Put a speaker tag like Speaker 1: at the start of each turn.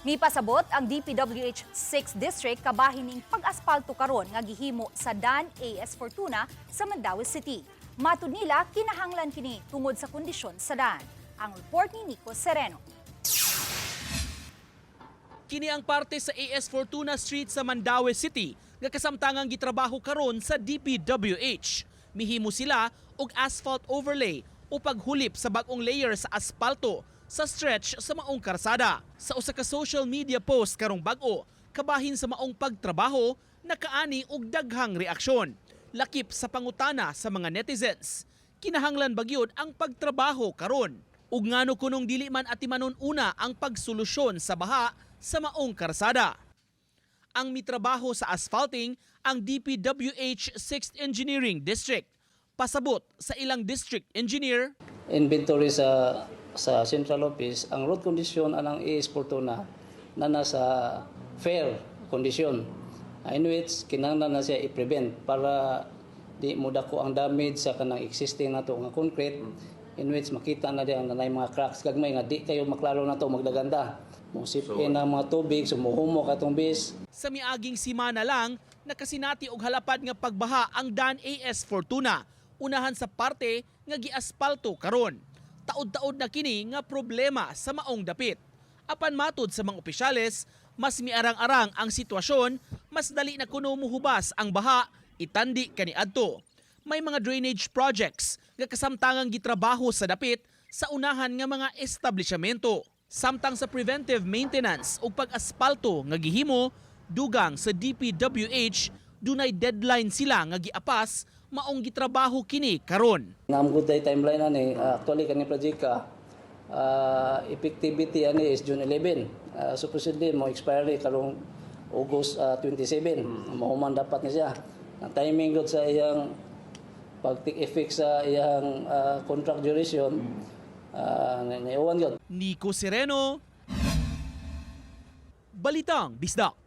Speaker 1: Mipasabot ang DPWH 6 District kabahin ning pag-aspalto karon nga gihimo sa Dan AS Fortuna sa Mandaue City. Matud nila, kinahanglan kini tungod sa kondisyon sa daan. Ang report ni Nico Sereno.
Speaker 2: Kini ang parte sa AS Fortuna Street sa Mandaue City nga kasamtangang gitrabaho karon sa DPWH. Mihimo sila og asphalt overlay o paghulip sa bag-ong layer sa aspalto sa stretch sa maong karsada. Sa usa ka social media post karong bag-o, kabahin sa maong pagtrabaho, nakaani og daghang reaksyon. Lakip sa pangutana sa mga netizens. Kinahanglan ba gyud ang pagtrabaho karon? Ug ngano kunong dili man atimanon una ang pagsolusyon sa baha sa maong karsada? Ang mitrabaho sa asphalting ang DPWH 6th Engineering District. Pasabot sa ilang district engineer,
Speaker 3: inventory sa central office, ang road condition anang AS Fortuna na nasa fair condition, in which kinahanglan na siya i-prevent para di mo dako ang damage sa kanang existing nato nga concrete, in which makita na di ang nanay mga cracks gagmay nga di kayo maklaro na to magdaganda mo seep in ang mga tubig, sumuhumok atong base.
Speaker 2: Sa miaging simana lang, nakasinati og halapad nga pagbaha ang Dan AS Fortuna, unahan sa parte nga giaspalto karon. Taod-taod na kini nga problema sa maong dapit. Apan matud sa mga opisyales, mas miarang-arang ang sitwasyon, mas dali na kuno muhubas ang baha itandi kaniadto. May mga drainage projects nga kasamtangang gitrabaho sa dapit sa unahan nga mga establishmento. Samtang sa preventive maintenance ug pag-aspalto nga gihimo, dugang sa DPWH, dunay deadline sila nga giapas, maong gitrabaho kini karon.
Speaker 3: Naam good day timeline ani. Actually, kani project ka effectivity ani is June 11. Supposedly mo expiry karong August 27. Mahuman dapat ni siya. Ang timing gud sa iyang pag take effect sa iyang contract duration, naiuwan gud.
Speaker 2: Nico Sereno, Balitang Bisdak.